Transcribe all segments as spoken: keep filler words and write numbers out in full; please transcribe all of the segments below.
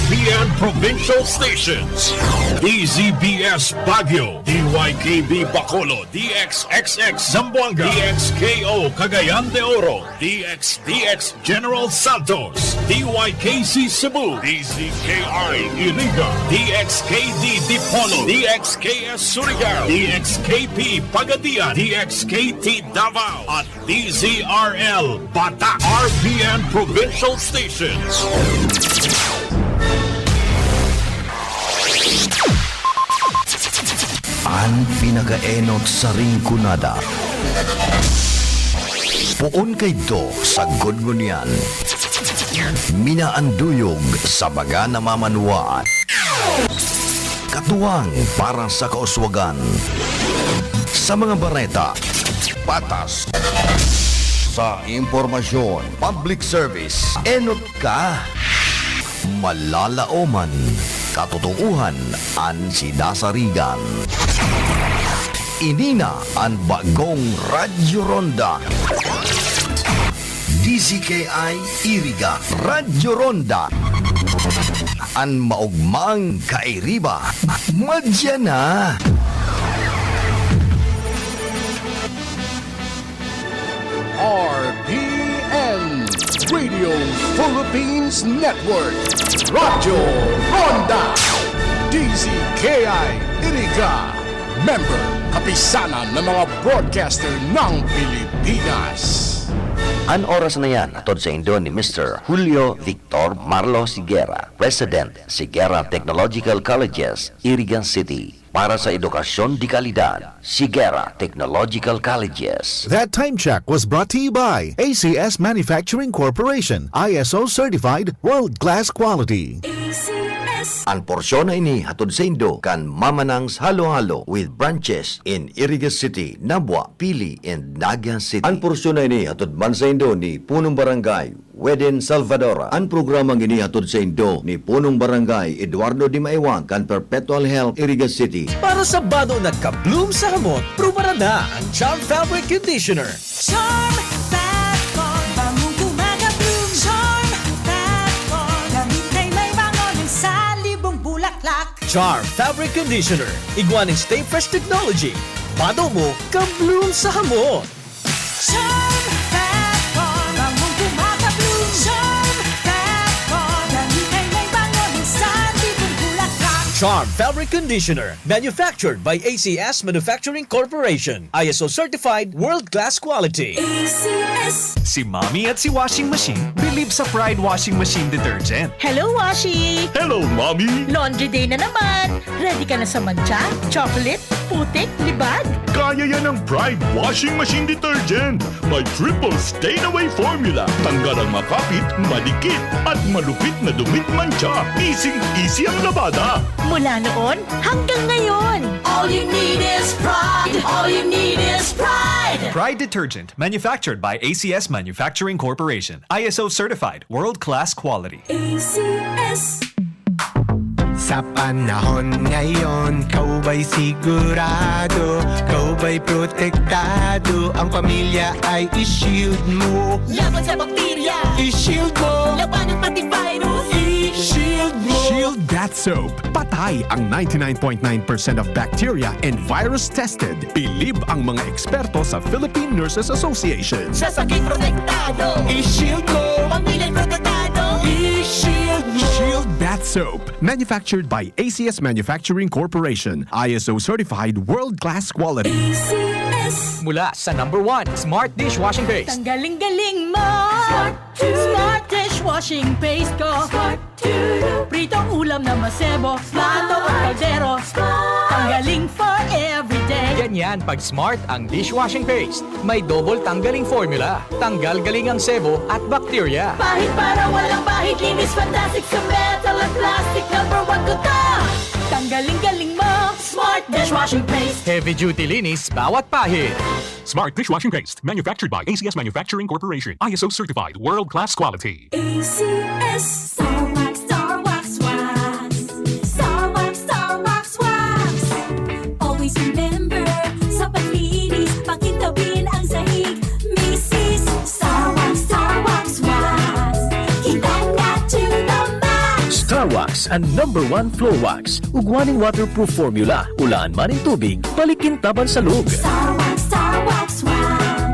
P N Provincial Stations. D Z B S Baguio, D Y K B Bacolod, D X X X Zamboanga, D X K O Cagayan de Oro, D X D X General Santos, D Y K C Cebu, D Z K I Iriga, D X K D Dipolog, D X K S Surigao, D X K P Pagadian, D X K T Davao, at D Z R L Batak, R P N Provincial Stations. An pinakaenot sa Rinconada. Poon kaidto sagkod ngunyan. Minaanduyog sa baga na mamanwaan. Katuwang para sa kauswagan. Sa mga bareta, patas. Sa impormasyon, public service, enot ka. Malalaoman, katotoohan an sidasarigan. Ini na an bagong Radyo Ronda. D Z K I Iriga, Radyo Ronda. An maogmang kairiba, madya na. R P N, Radio Philippines Network, Radyo Ronda, D Z K I Iriga, member, kapisanan ng mga broadcaster ng Pilipinas. An oras na yan, hatod saindo ni Mister Julio Victor Marlo Sigera, President, Sigera Technological Colleges, Iriga City, para sa edukasyon de kalidad. Sigera Technological Colleges. That time check was brought to you by A C S Manufacturing Corporation, I S O certified, world-class quality. A C S. An porsyon na ini hatod saindo kan Mamanang's Halo-Halo with branches in Iriga City, Nabua, Pili, and Naga City. An porsyon na ini hatod man saindo ni Punong Barangay Weden Salvador. An programang ini hatod saindo ni Punong Barangay Eduardo Dimaiwang kan Perpetual Health, Iriga City. Para sa bado na ka-bloom sa hamot, prubaran na ang Charm Fabric Conditioner. Charm Fat Con, bangong kumaga-bloom. Charm Fat Con, damit ay may bango ng salibong bulaklak. Charm Fabric Conditioner, igwa nin Stay Fresh Technology. Bado mo, ka-bloom sa hamot. Charm Fat Con, bangong kumaga-bloom. Charm Fat Con, damit ay may bango ng salibong bulaklak. Charm Fabric Conditioner, manufactured by A C S Manufacturing Corporation. I S O certified, world-class quality. A C S. Si Mommy at si Washing Machine believe sa Pride Washing Machine Detergent. Hello, Washi! Hello, Mommy! Laundry day na naman! Ready ka na sa mantsa, chocolate, putik, libag? Kaya yan ng Pride Washing Machine Detergent. May triple stain away formula. Tanggal ang makapit, madikit, at malupit na dumit mantsa. Easy-easy ang labada. Mula noon hanggang ngayon. All you need is Pride. All you need is Pride. Pride Detergent, manufactured by A C S Manufacturing Corporation. I S O certified, world-class quality. A C S. Sa panahon ngayon, ikaw ba'y sigurado, ikaw ba'y protektado, ang pamilya ay i-shield mo. Laban sa bakterya, i-shield mo. Labanan pati virus, i-shield mo. Shield Bath Soap. Patay ang ninety-nine point nine percent of bacteria and virus tested. Bilib ang mga eksperto sa Philippine Nurses Association. Sa sakit protektado, i-shield mo. Pamilya protektado, i-shield mo. Shield Bath Soap. Manufactured by A C S Manufacturing Corporation. I S O certified, world-class quality. A C S. Mula sa number one, Smart Dishwashing Paste. Tanggaling-galing mo. Smart Dishwashing Paste ko. Smart Pritong ulam na masebo, plato at kaldero. Tanggaling for everyday. Ganyan pag Smart ang dishwashing paste. May double tanggaling formula. Tanggal galing ang sebo at bakterya. Pahid para walang bahid, linis fantastic sa metal at plastic. Number one ko to. Tanggaling-galing mo, Smart Dishwashing Paste. Heavy duty linis bawat pahid. Smart Dishwashing Paste, manufactured by A C S Manufacturing Corporation. I S O certified, world-class quality. A C S. Star Wax, Star Wax, Wax. Star Wax, Star Wax, Wax. Always remember, sa paglinis, pakintabin ang sahig. Misis, Star Wax, Star Wax, Wax. Kita na to the max. Star Wax, an number one floor wax. Ugwa nin waterproof formula. Ulaan man nin tubig, balik kintaban sa log. Star Wax, Star Wax Wax.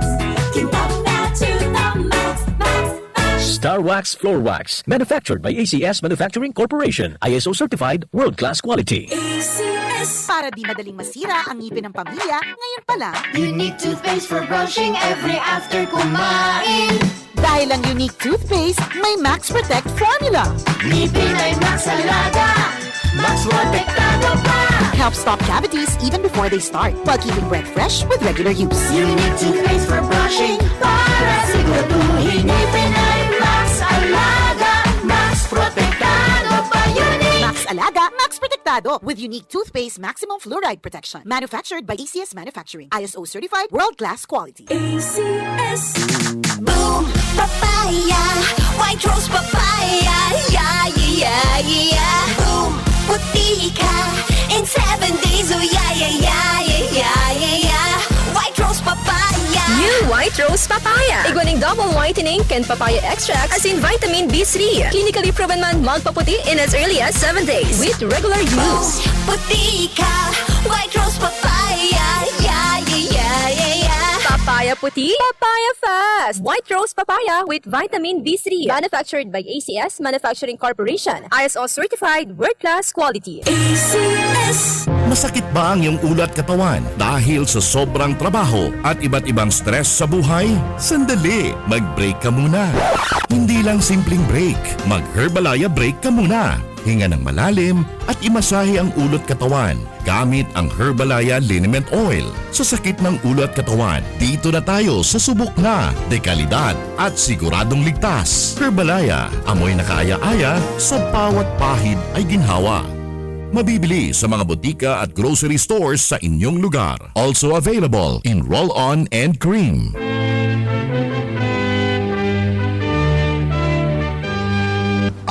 Kintab na to the max, max, max. Star Wax Floor Wax. Manufactured by A C S Manufacturing Corporation. I S O certified, world-class quality. A C S. Para di madaling masira ang ngipin ng pamilya, ngayon pa lang. Unique toothpaste for brushing every after kumain. Dahil ang Unique Toothpaste may Max Protect Formula. Ngipin ay Max Alaga, Max Protektado pa. Helps stop cavities even before they start, while keeping breath fresh with regular use. Unique Toothpaste for brushing, para siguraduhin ngipin ay Max Alaga, Max Protektado pa. Unique! Max Alaga, Max Protektado, with Unique Toothpaste Maximum Fluoride Protection. Manufactured by A C S Manufacturing. I S O certified, world-class quality. A C S. Boom! Papaya! White Rose Papaya! Yeah, yeah, yeah, yeah! Boom! Puti ka in seven days! Oh, yeah, yeah, yeah, yeah, yeah, yeah, yeah! White Rose Papaya! New White Rose Papaya! Igwa nin double whitening kan papaya extract asin vitamin B three. Clinically proven man magpaputi in as early as seven days with regular use. Boom! Puti ka! White Rose Papaya! Yeah, yeah, yeah, yeah, yeah! Papaya puti, papaya fast! White Rose Papaya with vitamin B three. Manufactured by A C S Manufacturing Corporation. I S O certified, world-class quality. A C S. Masakit ba ang iyong ulo at katawan dahil sa sobrang trabaho at iba't ibang stress sa buhay? Sandali, mag-break ka muna. Hindi lang simpleng break, mag-Herbalaya break ka muna. Hinga ng malalim at imasahe ang ulo at katawan gamit ang Herbalaya Liniment Oil. Sa sakit ng ulo at katawan, dito na tayo sa subok na, dekalidad at siguradong ligtas. Herbalaya, amoy na kaaya-aya sa bawat pahid ay ginhawa. Mabibili sa mga botika at grocery stores sa inyong lugar. Also available in roll-on and cream.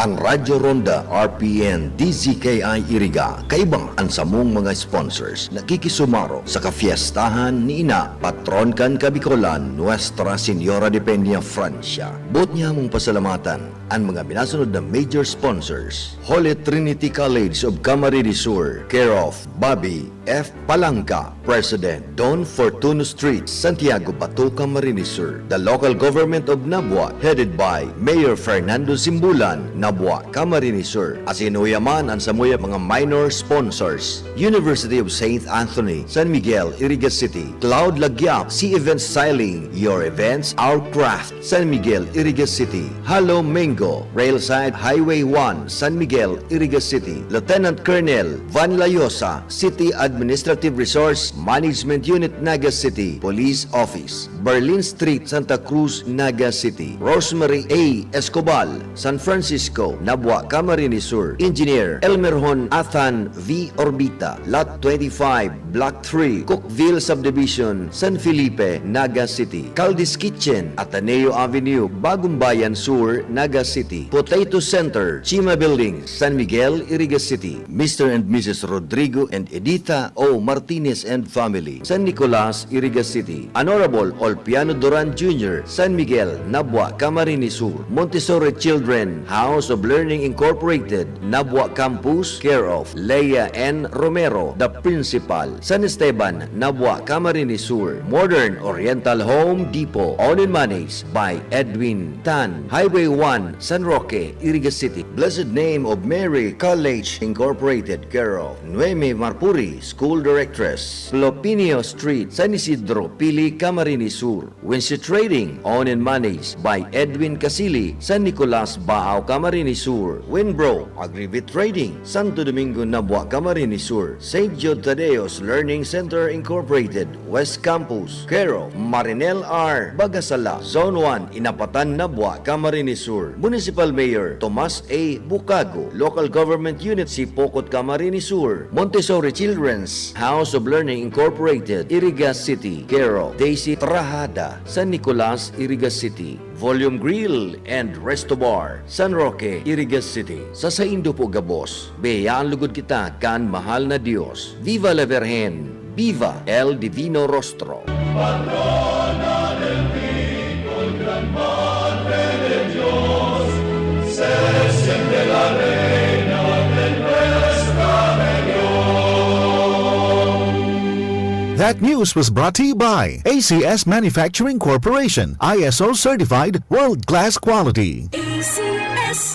Ang Radyo Ronda, R P N, D Z K I Iriga, kaiba an samong mga sponsors, nakikisumaro sa kafiestahan ni Ina, patron kan Kabikolan, Nuestra Señora de Peña, Francia. Boot niya mong pasalamatan an mga minasunod na major sponsors: Holy Trinity College of Camarines Sur, care of Bobby F. Palangka, President, Don Fortuno Street, Santiago, Bato, Camarines Sur. The local government of Nabua, headed by Mayor Fernando Simbulan, Nabua, Camarines Sur. Asin uya man an samuyang mga minor sponsors: University of Saint Anthony, San Miguel, Iriga City, Cloud Lagyap, Sea Event Styling, your events, our craft. San Miguel, Iriga City. Halo Mango, Railside Highway one, San Miguel, Iriga City. Lieutenant Colonel Van Layosa, City Administrative Resource Management Unit, Naga City Police Office, Berlin Street, Santa Cruz, Naga City. Rosemary A. Escobal, San Francisco, Nabua, Camarines Sur. Engineer Elmerhon Athan V. Orbita, Lot twenty-five, Block three, Cookville Subdivision, San Felipe, Naga City. Caldi's Kitchen, Ateneo Avenue, Bagumbayan Sur, Naga City. Potato Center, Chima Building, San Miguel, Iriga City. Mister and Missus Rodrigo and Edita O. Martinez and family, San Nicolas, Iriga City. Honorable Olpiano Duran Junior, San Miguel, Nabua, Camarines Sur. Montessori Children, House of Learning Incorporated, Nabua Campus, care of Lea N. Romero, the principal. San Esteban, Nabua, Camarines Sur. Modern Oriental Home Depot, owned and managed by Edwin Tan. Highway one, San Roque, Iriga City. Blessed Name of Mary College Incorporated, care of Noemi Marpuri, School Directress. Plopinio Street, San Isidro, Pili, Camarines Sur. Winsi Trading, owned and managed by Edwin Casili, San Nicolas, Baao, Camarines Sur. Winbro, Agribit Trading, Santo Domingo, Nabua, Camarines Sur. Saint Jude Tadeo's Learning Center Incorporated, West Campus, care of Marinel R. Bagasala, Zone one, Inapatan, Nabua, Camarines Sur. Municipal Mayor Tomas A. Bucago, Local Government Unit Sipocot, Camarines Sur. Montessori Children's House of Learning Incorporated, Iriga City, care of Daisy Trahada, San Nicolas, Iriga City. Volume Grill and Resto Bar, San Roque, Iriga City. Sa saindo po gabos, biyayaan lugod kita kan mahal na Dios. Viva la Virgen! Viva el Divino Rostro! Patrona del Bicol, Gran Madre de Dios, se siente la reina That news was brought to you by A C S Manufacturing Corporation, I S O certified, world-class quality. A C S.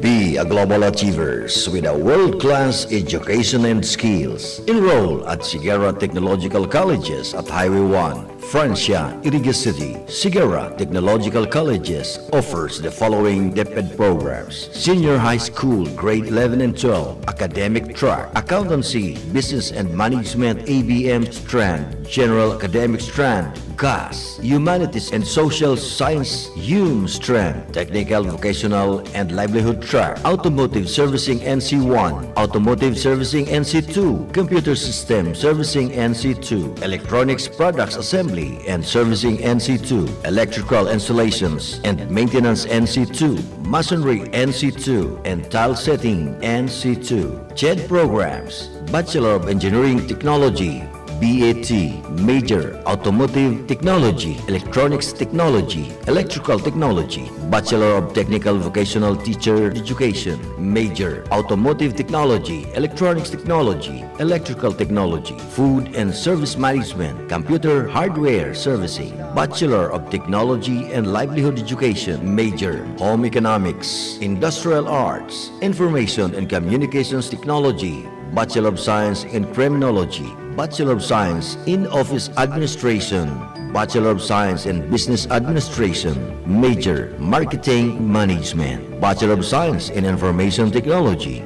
Be a global achievers with a world-class education and skills. Enroll at Sigara Technological Colleges at Highway one, Francia, Iriga City. Sigara Technological Colleges offers the following DepEd programs: Senior High School, Grade eleven and twelve, Academic Track, Accountancy, Business and Management, A B M strand, General Academic strand, GAS, Humanities and Social Science, HUM strand, Technical, Vocational and Livelihood Track, Automotive Servicing N C one, Automotive Servicing N C two, Computer System Servicing N C two, Electronics Products Assembly and Servicing N C two, Electrical Installations and Maintenance N C two, Masonry N C two, and Tile Setting N C two. CHED programs: Bachelor of Engineering Technology, B A T, major, Automotive Technology, Electronics Technology, Electrical Technology, Bachelor of Technical Vocational Teacher Education, major, Automotive Technology, Electronics Technology, Electrical Technology, Food and Service Management, Computer Hardware Servicing, Bachelor of Technology and Livelihood Education, major, Home Economics, Industrial Arts, Information and Communications Technology, Bachelor of Science in Criminology, Bachelor of Science in Office Administration, Bachelor of Science in Business Administration, major, Marketing Management, Bachelor of Science in Information Technology.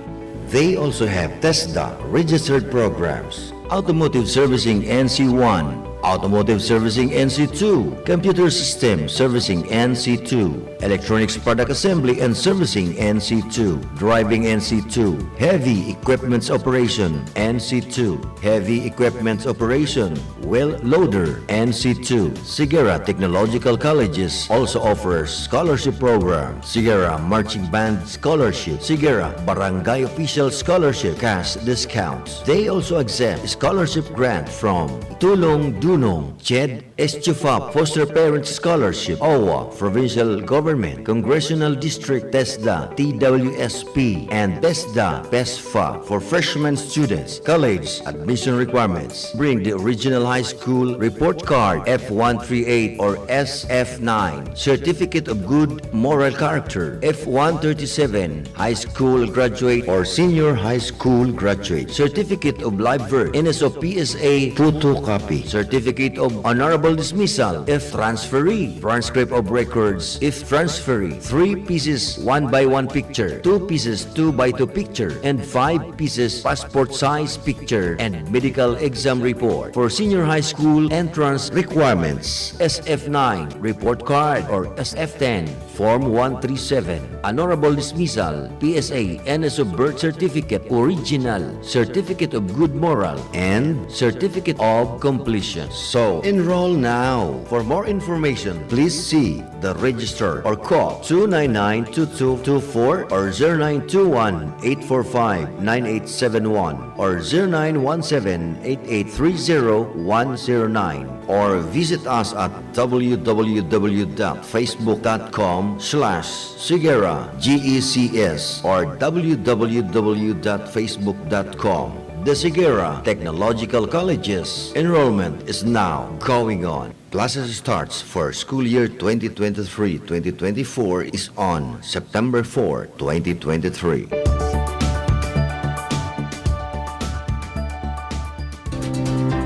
They also have TESDA registered programs: Automotive Servicing N C one, Automotive Servicing N C two, Computer System Servicing N C two, Electronics Product Assembly and Servicing N C two, Driving N C two, Heavy Equipments Operation N C two, Heavy Equipments Operation, Wheel Loader N C two. Sigara Technological Colleges also offers scholarship program: Sigara Marching Band Scholarship, Sigara Barangay Official Scholarship, cash discounts. They also accept scholarship grant from Tulong Dunong, CHED, ESTUFA Foster Parent Scholarship, OWWA, Provincial Government, Congressional District, TESDA, T W S P, and TESDA, PESFA for freshman students. College admission requirements: bring the original high school report card, F one three eight or S F nine, Certificate of Good Moral Character, F one thirty-seven, high school graduate or senior high school graduate, Certificate of Live Birth, N S O P S A photocopy, Certificate of Honorable Dismissal if transferee, transcript of records if transferee, three pieces one by one picture, two pieces two by two picture, and five pieces passport size picture, and medical exam report. For senior high school entrance requirements: S F nine report card or S F ten, Form one three seven, Honorable Dismissal, P S A, N S O Birth Certificate, Original, Certificate of Good Moral, and Certificate of Completion. So, enroll now. For more information, please see the register or call two nine nine two two two four or zero nine two one eight four five nine eight seven one or zero nine one seven eight eight three zero one zero nine, or visit us at w w w dot facebook dot com slash sigera G E C S or w w w dot facebook dot com. The Sigera Technological Colleges. Enrollment is now going on. Classes starts for school year twenty twenty-three twenty twenty-four is on September four, twenty twenty-three.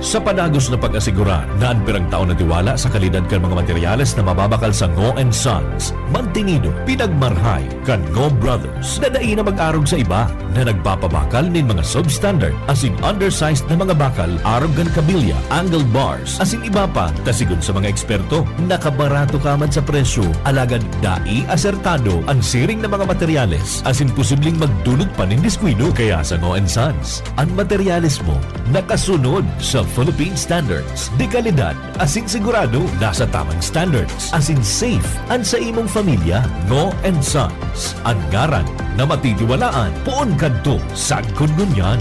Sa padagos na pag-asigurar na an pirang taon na tiwala sa kalidad kan mga materyales na mababakal sa Ngo and Sons, mantinido, pinagmarhay kan Ngo Brothers na dai na mag-arog sa iba na nagpapabakal nin mga substandard asin undersized na mga bakal arog kan kabilya, angle bars, asin iba pa, ta sigon sa mga eksperto, nakabarato ka man sa presyo, alagad dai asertado an siring na mga materyales asin posibleng magdulot pa nin diskuido. Kaya sa Ngo and Sons, an materyales mo nakasunod sa Philippine Standards de Calidad asin sigurado nasa tamang standards asin safe an sa imong pamilya. Ngo and Sons, an ngaran na matitiwalaan poon kadto sagkod ngunyan.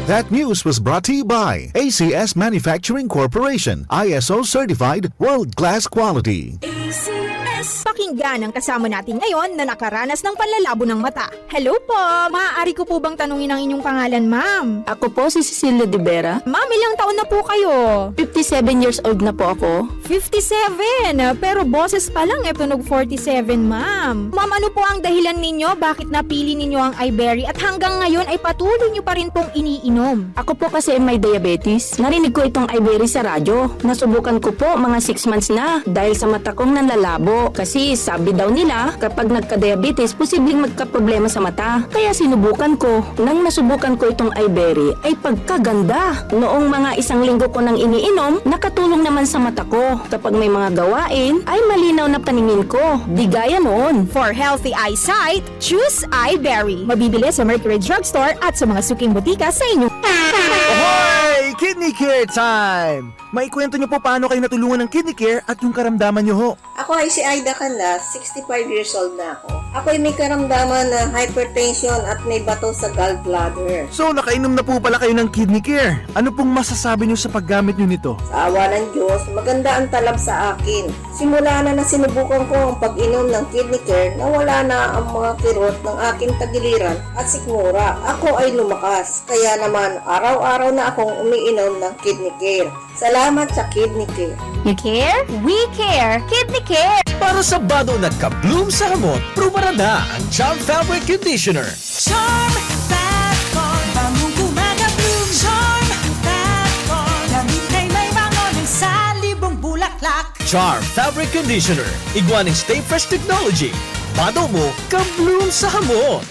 That news was brought to you by A C S Manufacturing Corporation, I S O certified, world-class quality. A C S. Pakinggan ang kasama natin ngayon na nakaranas ng panlalabo ng mata. Hello po! Maaari ko po bang tanungin ang inyong pangalan, ma'am? Ako po si Cecilia de Vera. Ma'am, ilang taon na po kayo? Fifty-seven years old na po ako. Fifty-seven? Pero boses pa lang, eh, tunog forty-seven, ma'am. Ma'am, ano po ang dahilan ninyo? Bakit napili ninyo ang Iberry? At hanggang ngayon ay patuloy nyo pa rin pong iniinom? Ako po kasi may diabetes. Narinig ko itong Iberry sa radyo. Nasubukan ko po, mga six months na, dahil sa mata kong nanlalabo. Kasi sabi daw nila, kapag nagka-diabetes, posibleng magkaproblema sa mata. Kaya sinubukan ko. Nang nasubukan ko itong Iberry, ay pagkaganda! Noong mga isang linggo ko nang iniinom, nakatulong naman sa mata ko. Kapag may mga gawain, ay malinaw na paningin ko. Di gaya noon. For healthy eyesight, choose Iberry. Mabibili sa Mercury Drugstore at sa mga suking botika sa inyong... Ahoy! Kidney Care Time! Maikwento niyo po paano kayo natulungan ng Kidney Care at yung karamdaman niyo ho. Ako ay si Aida Canlas, sixty-five years old na ako. Ako ay may karamdaman na hypertension at may bato sa gallbladder. So, nakainom na po pala kayo ng Kidney Care. Ano pong masasabi niyo sa paggamit niyo nito? Sa awa ng Diyos, maganda ang talab sa akin. Simula na nasinubukan ko ang pag-inom ng Kidney Care, nawala na ang mga kirot ng aking tagiliran at sikmura. Ako ay lumakas, kaya naman araw-araw na akong umiinom ng Kidney Care. Salamat sa Kidney Care. You care? We care! Kidney Care! Para sa bado na ka-bloom sa hamot, prubaran na ang Charm Fabric Conditioner. Charm Fat Foam, bangong gumagabloom. Charm Fat Foam, damit ay may bango ng salibong bulaklak. Charm Fabric Conditioner, igwa ning Stay Fresh Technology. Bado mo, ka-bloom sa hamot.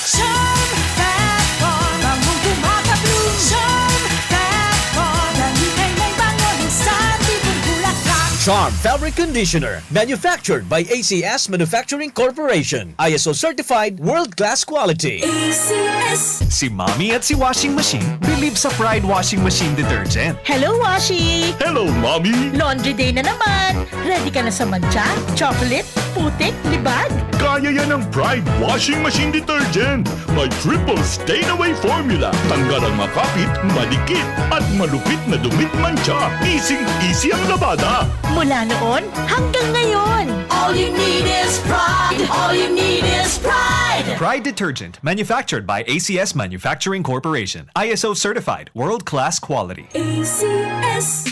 Charm Fat Foam, bangong gumagabloom. Charm Fat Foam, damit ay may bango ng salibong bulaklak. Charm Fabric Conditioner, manufactured by A C S Manufacturing Corporation. I S O certified, world-class quality. A C S. Si Mommy at si Washing Machine believe sa Pride Washing Machine Detergent. Hello, Washi! Hello, Mommy! Laundry day na naman! Ready ka na sa mantsa, chocolate, putik, libag? Kaya yan ng Pride Washing Machine Detergent. May triple stain away formula. Tanggal ang makapit, madikit, at malupit na dumi at mantsa. Easy-easy ang labada. Mula noon hanggang ngayon. All you need is Pride. All you need is Pride. Pride Detergent, manufactured by A C S Manufacturing Corporation. I S O certified, world-class quality. A C S.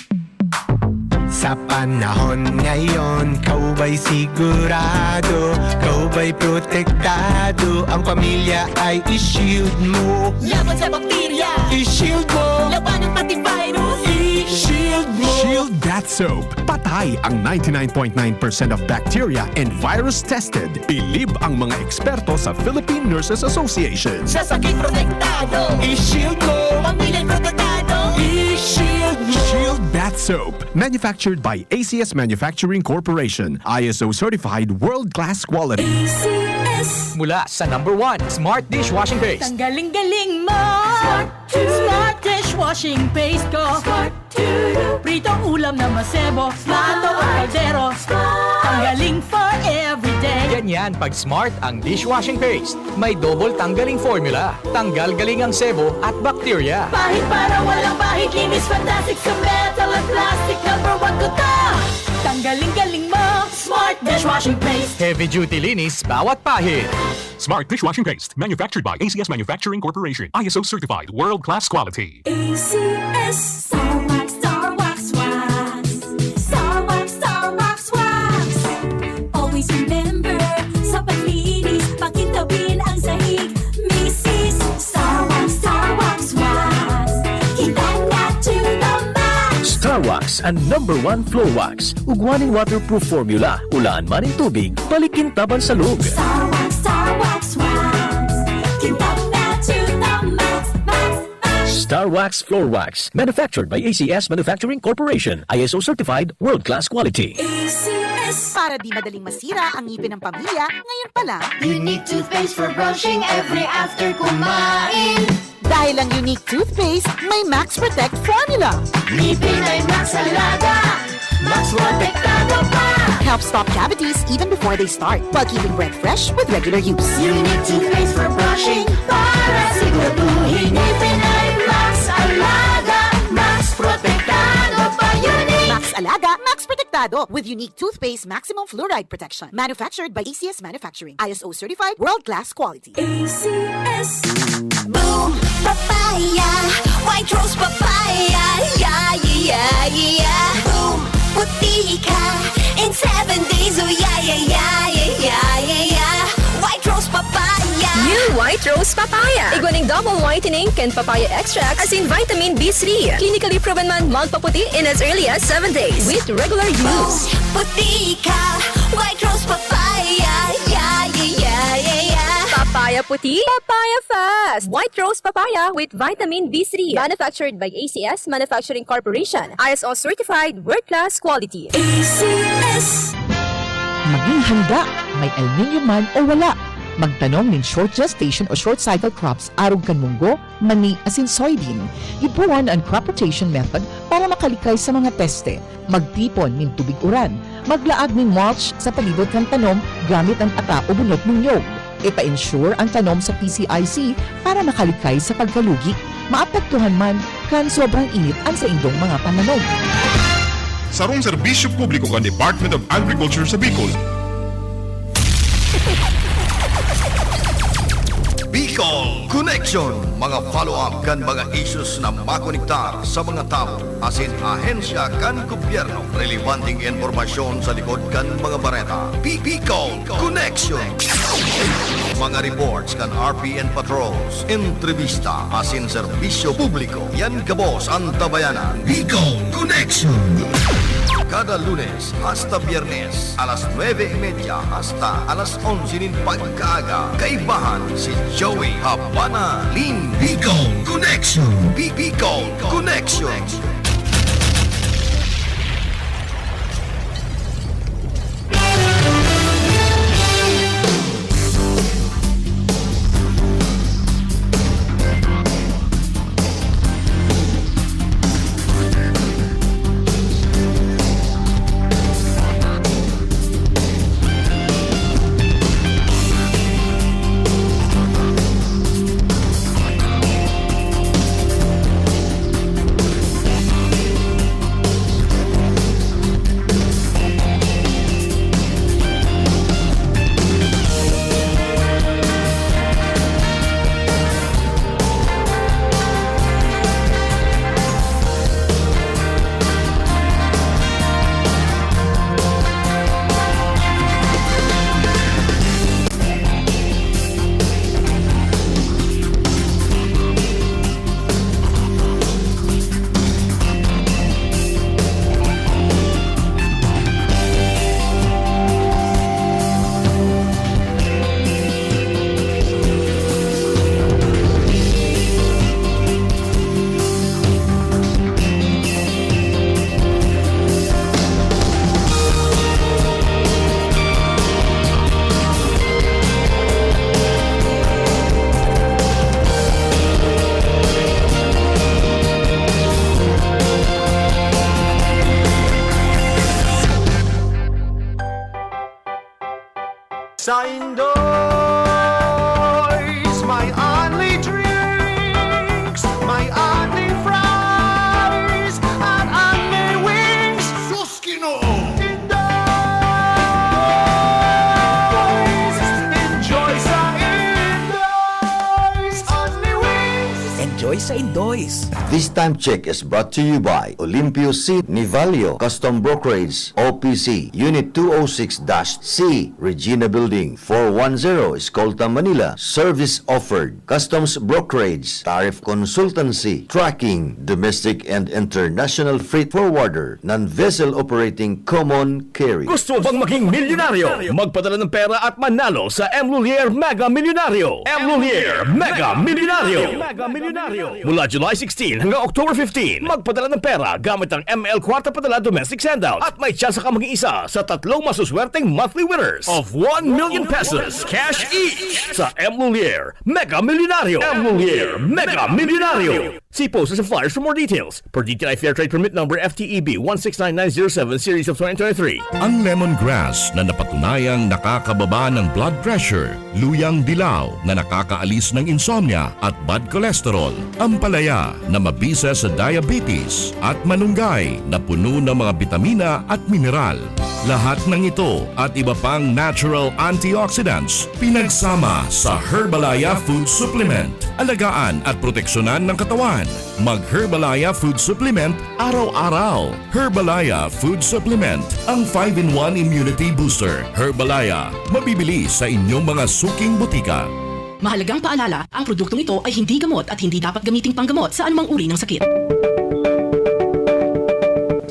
Sa panahon ngayon, ikaw ba'y sigurado? Ikaw ba'y protektado? Ang pamilya ay i-shield mo. Laban sa bakterya. I-shield mo. Labanan pati virus. I-shield mo. Shield Bath Soap. Patay ang ninety-nine point nine percent of bacteria and virus tested. Bilib ang mga eksperto sa Philippine Nurses Association. Sa sakit protektado. I-shield mo. Pamilya'y protektado. I-shield mo. Shield Bath Soap. Manufactured by A C S Manufacturing Corporation. I S O certified, world-class quality. A C S. Mula sa number one, Smart Dishwashing Paste. Tanggaling-galing mo! Smart Dishwashing Paste ko. Smart Pritong ulam na masebo, plato o kaldero. Tanggaling for everyday. Ganyan pag Smart ang dishwashing paste. May double tanggaling formula. Tanggal galing ang sebo at bakterya. Pahid para walang bahid, linis fantastic sa metal at plastic. Number one ko to. Tanggaling galing mo, Smart Dishwashing Paste. Heavy duty linis bawat pahid. Smart Dishwashing Paste, manufactured by A C S Manufacturing Corporation. I S O certified, world-class quality. A C S. Star Wax, Star Wax Wax. Star Wax, Star Wax Wax. Always remember, sa paglinis, pakintabin ang sahig. Misis, Star Wax, Star Wax Wax. Kita na to the max. Star Wax, ang number one floor wax. Ugwa ning waterproof formula. Ulaan man nin tubig, palikintaban sa log. Star Wax, Star Wax Wax. Kintab na to the max, max, max. Star Wax Floor Wax. Manufactured by A C S Manufacturing Corporation. I S O certified, world-class quality. A C S. Para di madaling masira ang ngipin ng pamilya, ngayon pa lang. Unique toothpaste for brushing every after kumain. Dahil ang Unique Toothpaste may Max Protect Formula. Ngipin ay Max Alaga, Max Protektado pa. Helps stop cavities even before they start, while keeping breath fresh with regular use. Unique Toothpaste for brushing para siguraduhin ngipin ay Max Alaga, Max Protektado pa. Unique. Max Alaga, Max Protektado. Ado with unique toothpaste maximum fluoride protection. Manufactured by A C S Manufacturing. I S O certified, world-class quality. A C S. Boom Papaya, White Rose Papaya, yeah, yeah, yeah, yeah. Boom, puti ka in seven days, oh yeah, yeah, yeah, yeah, yeah, yeah, yeah. White Rose Papaya. New White Rose Papaya. Igwa nin double whitening kan papaya extract, asin vitamin B three. Clinically proven man magpaputi in as early as seven days with regular use. Puti ka, White Rose Papaya, yeah, yeah, yeah, yeah, yeah. Papaya puti, papaya fast. White Rose Papaya with vitamin B three. Manufactured by A C S Manufacturing Corporation. I S O certified, world-class quality. A C S. Maging handa, may El Niño man o wala. Magtanom nin short gestation o short cycle crops arog kan munggo, mani, asin soybean. Hipuon an crop rotation method para makalikay sa mga peste. Magtipon nin tubig uran. Maglaag nin mulch sa palibot kan tanom gamit an ata o bunot nin niyog. Ipa-insure an tanom sa P C I C para makalikay sa pagkalugi. Maapektuhan man kan sobrang init an saindong mga pananom. Sarong serbisyo publiko kan Department of Agriculture sa Bicol. Bicol Connection, mga follow-up kan mga issues na makonektar sa mga tawo asin ahensya kan gobyerno. Relebanteng impormasyon sa likod kan mga bareta. Bi-, Bicol Connection. Mga reports kan R P N patrols, entrevista asin serbisyo publiko. Yan gabos an tabayanan. Bicol Connection. Kada Lunes hasta Biyernes, alas nuebe y media hasta alas onse nin pagkaaga. Kaibahan si Joey Habana Lin. Bicol Connection. Bi-, Bicol Connection. Sa Indoy's, my only drinks, my only fries, and only wings. Sus, Ginoo! Indoy's! Enjoy sa Indoy's! Only wings! Enjoy sa Indoy's! This time check is brought to you by Olimpio C. Nivalio, Custom Brokerage, O P C, Unit two oh six dash C, Regina Building, four one zero, Escolta, Manila. Service offered: customs brokerage, tariff consultancy, tracking, domestic and international freight forwarder, non-vessel operating common carrier. Gusto mo bang maging milyonaryo? Magpadala ng pera at manalo sa M Lhuillier Mega Milyonaryo. M Lhuillier Mega Milyonaryo. Mega Milyonaryo. Mula July sixteen hanggang October fifteen, magpadala ng pera gamit ang M L Kwarta Padala Domestic Sendout at may tsansa kang maging isa sa tatlong masuswerteng monthly winners of one million pesos cash each sa M Lhuillier Mega Milyonaryo. M Lhuillier Mega Milyonaryo. See poster sa flyers for more details. Per D T I Fair Trade Permit Number F T E B one six nine nine zero seven Series of twenty twenty-three. Ang lemongrass na napatunayang nakakababa ng blood pressure, luyang dilaw na nakakaalis ng insomnia at bad cholesterol, ampalaya na mabisa sa diabetes, at malunggay na puno ng mga bitamina at mineral. Lahat ng ito at iba pang natural antioxidants pinagsama sa Herbalaya Food Supplement. Alagaan at proteksyonan ng katawan. Mag-Herbalaya Food Supplement araw-araw. Herbalaya Food Supplement, ang five-in-one Immunity Booster. Herbalaya, mabibili sa inyong mga suking botika. Mahalagang paalala, ang produktong ito ay hindi gamot at hindi dapat gamiting panggamot sa anumang uri ng sakit.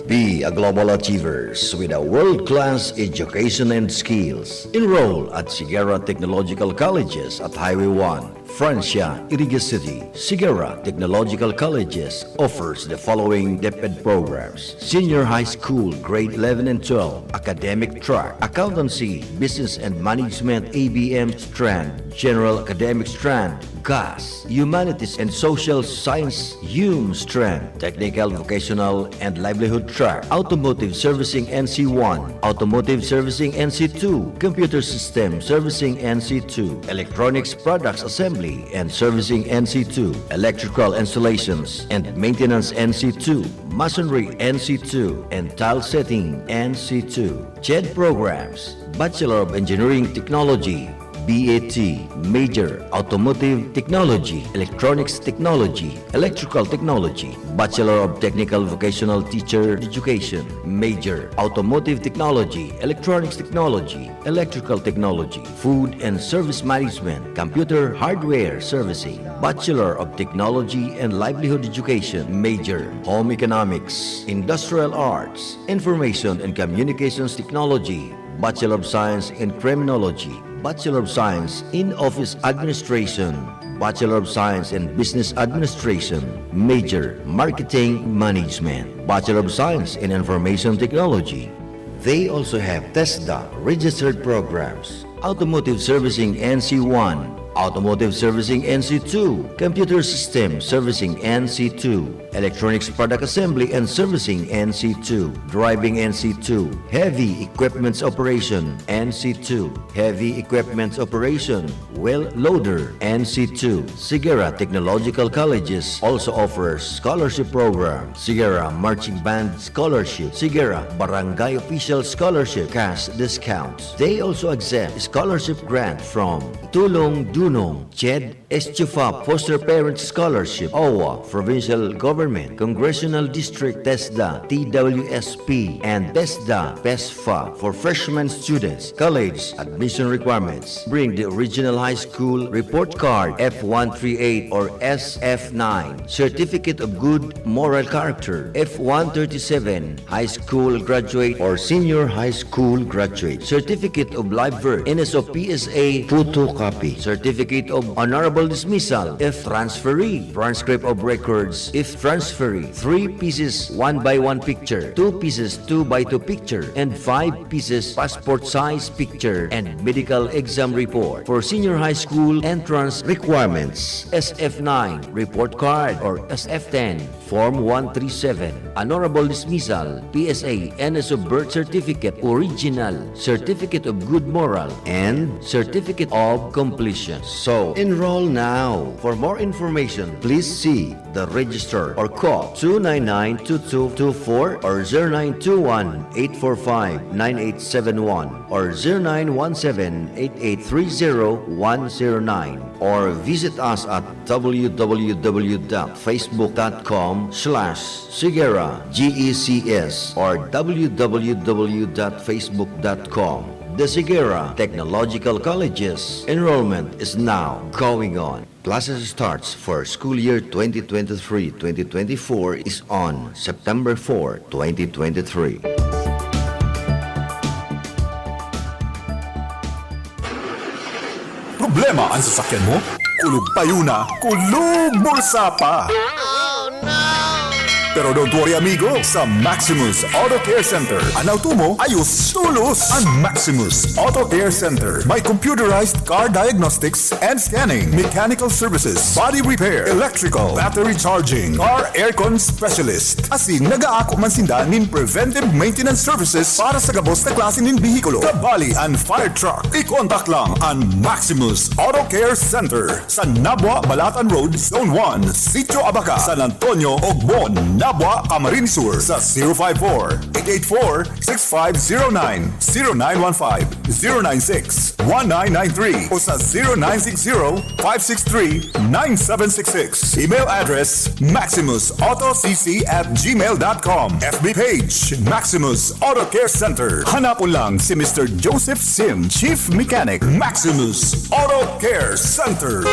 Be a global achievers with a world-class education and skills. Enroll at Sigara Technological Colleges at Highway one, Francia, Iriga City. Sigara Technological Colleges offers the following DepEd programs: Senior High School, Grade eleven and twelve, Academic Track, Accountancy, Business and Management, A B M Strand, General Academic Strand, GAS, Humanities and Social Science, HUM Strand, Technical, Vocational and Livelihood Track, Automotive Servicing N C one, Automotive Servicing N C two, Computer System Servicing N C two, Electronics Products Assembly and Servicing N C two, Electrical Installations and Maintenance N C two, Masonry N C two, and Tile Setting N C two. CHED programs: Bachelor of Engineering Technology, B A T, major, Automotive Technology, Electronics Technology, Electrical Technology, Bachelor of Technical Vocational Teacher Education, major, Automotive Technology, Electronics Technology, Electrical Technology, Food and Service Management, Computer Hardware Servicing, Bachelor of Technology and Livelihood Education, major, Home Economics, Industrial Arts, Information and Communications Technology, Bachelor of Science in Criminology, Bachelor of Science in Office Administration, Bachelor of Science in Business Administration, major, Marketing Management, Bachelor of Science in Information Technology. They also have TESDA registered programs: Automotive Servicing N C one, Automotive Servicing N C two, Computer System Servicing N C two, Electronics Product Assembly and Servicing N C two, Driving N C two, Heavy Equipments Operation N C two, Heavy Equipments Operation, Wheel Loader N C two. Sigara Technological Colleges also offers scholarship program: Sigara Marching Band Scholarship, Sigara Barangay Official Scholarship, cash discounts. They also accept scholarship grant from Tulong Dunong, CHED, Estufa Foster Parent Scholarship, OWWA, Provincial Government, Congressional District, TESDA, T W S P, and TESDA, PESFA for freshman students. College admission requirements: bring the original high school report card, F one three eight or S F nine, certificate of good moral character, F one thirty-seven, high school graduate or senior high school graduate, certificate of live birth, N S O P S A photocopy, certificate of honorable dismissal if transferee, transcript of records if transferee, three pieces one by one picture, two pieces two by two picture, and five pieces passport size picture, and medical exam report. For senior high school entrance requirements, S F nine report card or S F ten, Form one three seven, honorable dismissal, P S A, N S O birth certificate, original, certificate of good moral, and certificate of completion. So, enroll now. For more information, please see the registrar or call two nine nine two two two four or zero nine two one eight four five nine eight seven one or zero nine one seven eight eight three zero one zero nine or visit us at w w w dot facebook dot com slash sigera G E C S or w w w dot facebook dot com. The Sigera Technological Colleges enrollment is now going on. Classes starts for school year twenty twenty-three twenty twenty-four is on September four, twenty twenty-three. Problema an sasakyan mo? Kulog payo na, kulog bulsa pa! Pero don't worry, amigo. Sa Maximus Auto Care Center, an auto mo, ayos, tulos. An Maximus Auto Care Center may computerized car diagnostics and scanning, mechanical services, body repair, electrical, battery charging, car aircon specialist. Asin nag-aako man sinda nin preventive maintenance services para sa gabos na klase nin behikulo, kabali an fire truck. I-contact lang an Maximus Auto Care Center sa Nabua, Balatan Road, Zone one, Sitio Abaca, San Antonio, Ogbon, Nabua, Camarines Sur, sa zero five four, eight eight four, six five zero nine, zero nine one five, zero nine six, one nine nine three o sa zero nine six zero, five six three, nine seven six six. Email address, maximus auto c c at gmail dot com. F B page, Maximus Auto Care Center. Hanapon lang si Mister Joseph Sim, Chief Mechanic, Maximus Auto Care Center.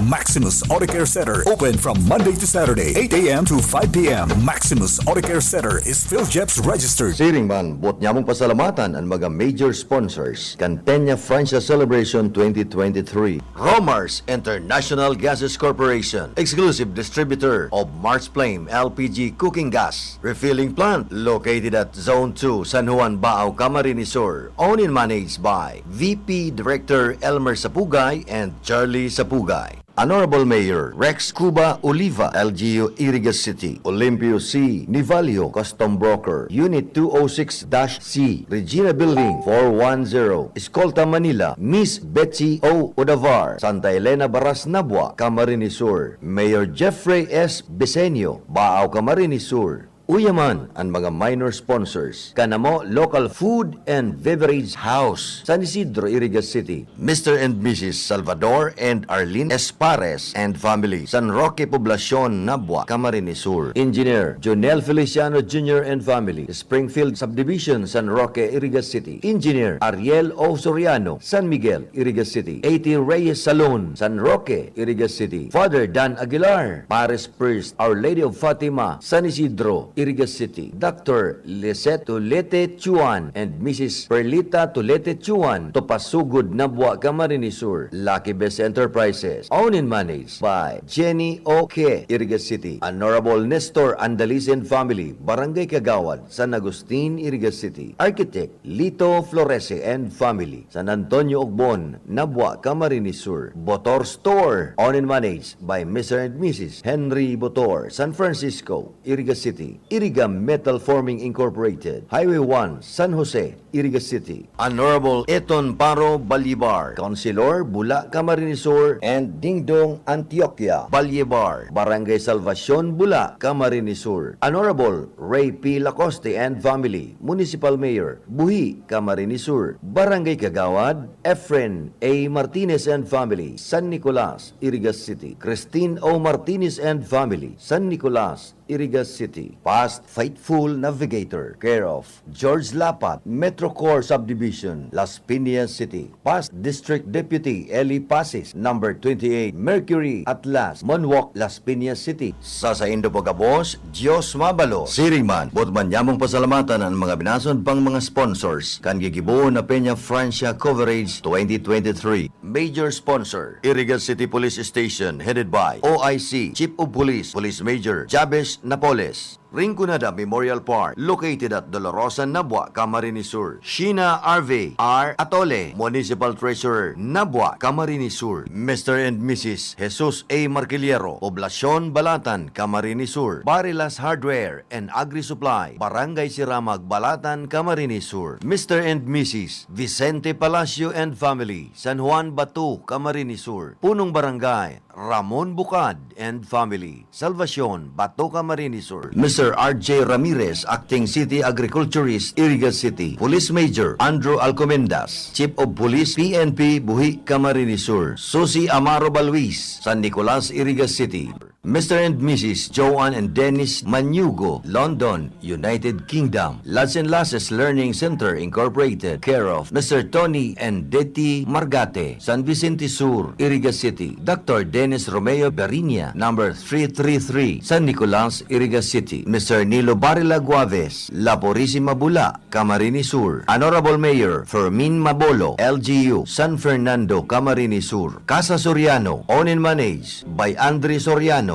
Maximus Auto Care Center, open from Monday to Saturday, eight a m to five p m. Maximus Auto Care Center is PhilGEPS registered. Siring man, boot nyamong pasalamatan an mga major sponsors kan Peña Francia Celebration twenty twenty-three. Romars International Gases Corporation, exclusive distributor of Mars Flame L P G cooking gas refilling plant, located at Zone two, San Juan, Baao, Camarines Sur. Owned and managed by V P Director Elmer Sapugay and Charlie Sapugay. Honorable Mayor Rex Cuba Oliva, L G U, Iriga City. Olimpio C. Nivalio, Custom Broker, Unit two oh six dash C, Regina Building, four one zero, Escolta, Manila. Miss Betsy O. Odavar, Santa Elena Baras, Nabua, Camarines Sur. Mayor Jeffrey S. Besenio, Baao, Camarines Sur. Uya man an mga minor sponsors kan amo local food and beverage house, San Isidro, Iriga City, Mister and Missus Salvador and Arlene Espares and family, San Roque Poblacion, Nabua, Camarines Sur, Engineer Jonel Feliciano Junior and family, Springfield Subdivision, San Roque, Iriga City, Engineer Ariel O. Soriano, San Miguel, Iriga City, A T Reyes Salon, San Roque, Iriga City, Father Dan Aguilar, Paris Priest, Our Lady of Fatima, San Isidro, Iriga City, Doctor Lisette Tulete Chuan and Missus Perlita Tulete Chuan, Topasugod, Nabua, Camarines Sur. Lucky Best Enterprises, owned and managed by Jenny O. K., Iriga City, Honorable Nestor Andalis and family, Barangay Kagawad, San Agustin, Iriga City, Architect Lito Florese and family, San Antonio Ogbon, Nabua, Camarines Sur, Botor Store, owned and managed by Mister and Missus Henry Botor, San Francisco, Iriga City, Iriga Metal Forming Incorporated, Highway one, San Jose, Iriga City, Honorable Eton Paro Balyebar, Councilor, Bula, Camarines Sur, and Dingdong Antioquia Balyebar, Barangay Salvacion, Bula, Camarines Sur, Honorable Ray P. Lacoste and family, Municipal Mayor, Buhi, Camarines Sur, Barangay Kagawad, Efren A. Martinez and family, San Nicolas, Iriga City, Christine O. Martinez and family, San Nicolas, Iriga City. Past Faithful Navigator, care of George Lapat, Metro Core Subdivision, Las Piñas City. Past District Deputy Eli Pasis, number twenty-eight, Mercury Atlas, Monwok, Las Piñas City. Sa saindo po gabos, Dios mabalos. Siring man, boot man nyamong pasalamatan an mga binason pang mga sponsors kan gigibohon na Peña Francia Coverage twenty twenty-three. Major sponsor, Iriga City Police Station, headed by O I C, Chief of Police, Police Major Jabez Napoles. Rinconada Memorial Park, located at Dolorosa, Nabua, Camarines Sur. Sheena Arvey R. Atole, Municipal Treasurer, Nabua, Camarines Sur. Mister and Missus Jesus A. Marquillero, Poblacion, Balatan, Camarines Sur. Barilas Hardware and Agri-Supply, Barangay Siramag, Balatan, Camarines Sur. Mister and Missus Vicente Palacio and family, San Juan, Bato, Camarines Sur. Punong Barangay, Ramon Bucad and family, Salvacion, Bato, Camarines Sur. Mister R J Ramirez, Acting City Agriculturist, Iriga City. Police Major Andrew Alcomendas, Chief of Police, P N P, Buhi, Camarines Sur. Susie Amaro Baluis, San Nicolas, Iriga City. Mister and Missus Joan and Dennis Mañugo, London, United Kingdom. Lads and Lasses Learning Center Incorporated, care of Mister Tony and Detty Margate, San Vicente Sur, Iriga City. Doctor Dennis Romeo Berinia, number three three three, San Nicolas, Iriga City. Mister Nilo Barila Guaves, La Purisima, Bula, Camarines Sur. Honorable Mayor Fermin Mabolo, L G U, San Fernando, Camarines Sur. Casa Soriano, owned and managed by Andre Soriano,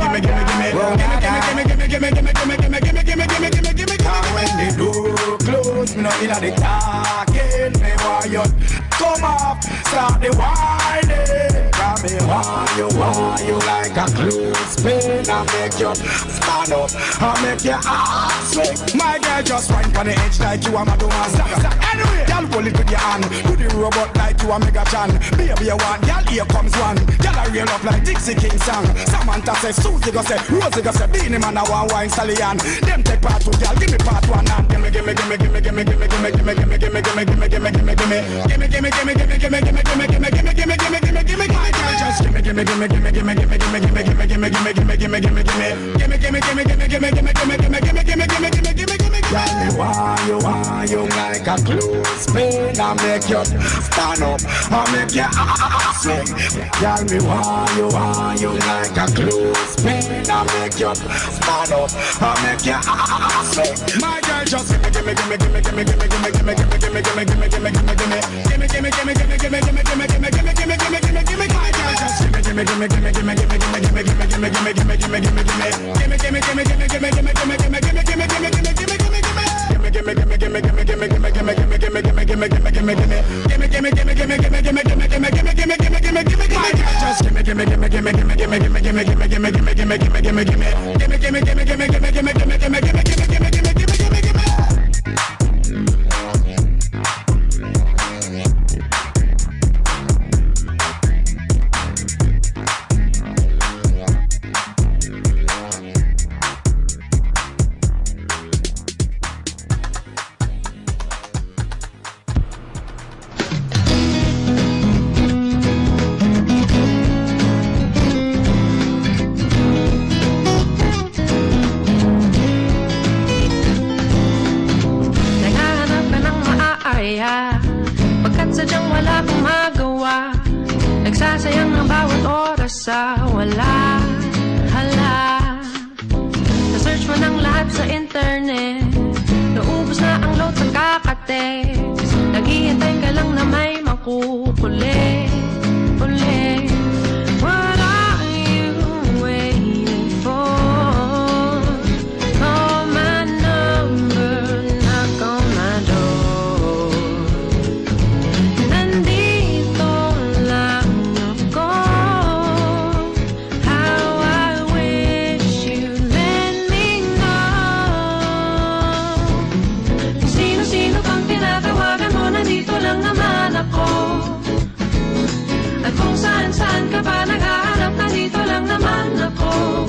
gimme, gimme, gimme, gimme. Gimme, gimme, gimme, gimme, gimme. Now when the door close, me no inna the talking, me want you come up, start the whining. Cause me want you, want you like a clothespin. I make you stand up, I make your ass swing. My girl, just wine pon the edge like you a Madonna. Anyway, girl, hold it with your hand. Do the robot like you a Mega Chan. Baby, I want, girl, here comes one. Girl, I reel up like Dixie King song. Samantha say, Susie go say, Rosie go say, Beenie Man a want wine stallion. Dem take part two, girl, gimme part one and gimme, gimme, gimme, gimme. Gimme, gimme, gimme, gimme, gimme, gimme, gimme, gimme, gimme. Gimme, gimme, gimme, gimme, gimme, gimme, gimme, gimme, gimme, gimme, gimme, gimme, gimme. My girl, just gimme, gimme, gimme, gimme, gimme, gimme, gimme, gimme, gimme, gimme, gimme, gimme, gimme. Gimme, gimme, gimme, gimme, gimme, gimme, gimme, gimme, gimme, gimme, gimme, gimme. Girl, me want you, want you like a clothespin. I make you stand up, I make your ass swing. Girl, me want you, want you like a clothespin. I make you stand up, I make your ass swing. My girl, just gimme, gimme, gimme, gimme, gimme, gimme, gimme, gimme, gimme, gimme, gimme, gimme, gimme, gimme. Gimme, gimme, gimme, gimme, gimme, gimme, gimme, gimme, gimme, gimme, gimme, gimme. My girl, just gimme, gimme, gimme, gimme, gimme, gimme, gimme, gimme, gimme, gimme, gimme, gimme, gimme. Gimme, gimme, gimme, gimme, gimme, gimme, gimme, gimme, gimme, gimme, gimme, gimme, gimme. Gimme, gimme, gimme, gimme, gimme, gimme, gimme, gimme, gimme, gimme, gimme, gimme, gimme, gimme. Gimme, gimme, gimme, gimme, gimme, gimme, gimme, gimme, gimme, gimme, gimme, gimme. My girl, just gimme, gimme, gimme, gimme, gimme, gimme, gimme, gimme, gimme, gimme, gimme, gimme, gimme, gimme. Gimme, gimme, gimme, gimme, gimme, gimme, gimme, gimme, gimme, gimme, gimme, gimme, gimme, gimme, gimme. Naghahanap ka ng maaaya, pagkat sadyang wala kang magawa. Nagsasayang ng bawat oras sa wala, hala. Na-search mo ng lahat sa internet, naubos na ang load sa kaka-text. Naghihintay ka lang na may makukulit, ulit. What are you waiting for? Call my number, knock on my door. Nandito lang ako. How I wish you'd let me know. Kung sino-sino pang tinatawagan mo, nandito lang naman ako. At kung saan-saan ka pa naghahanap, nandito lang naman ako.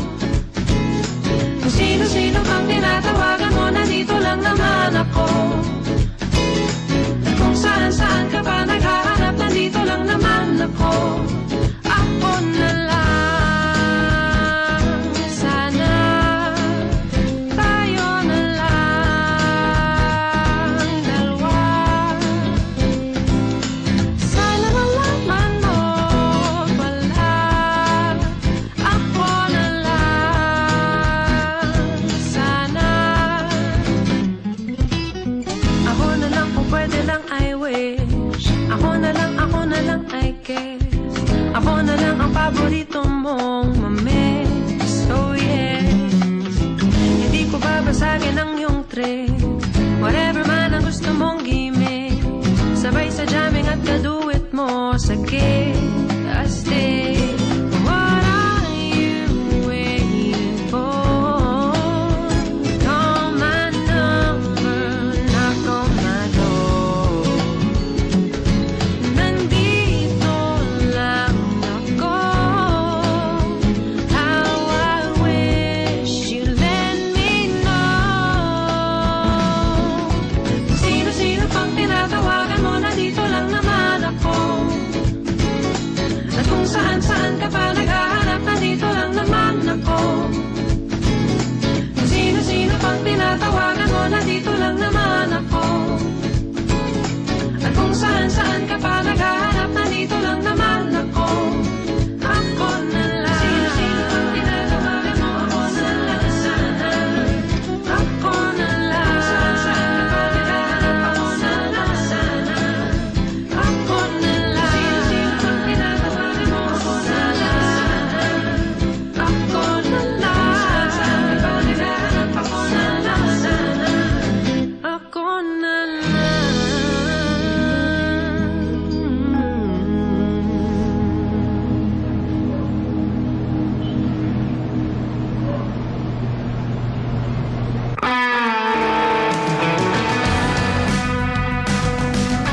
Kung sino-sino pang tinatawagan mo, nandito lang naman ako. At kung saan-saan ka pa naghahanap, nandito lang naman ako. Ako na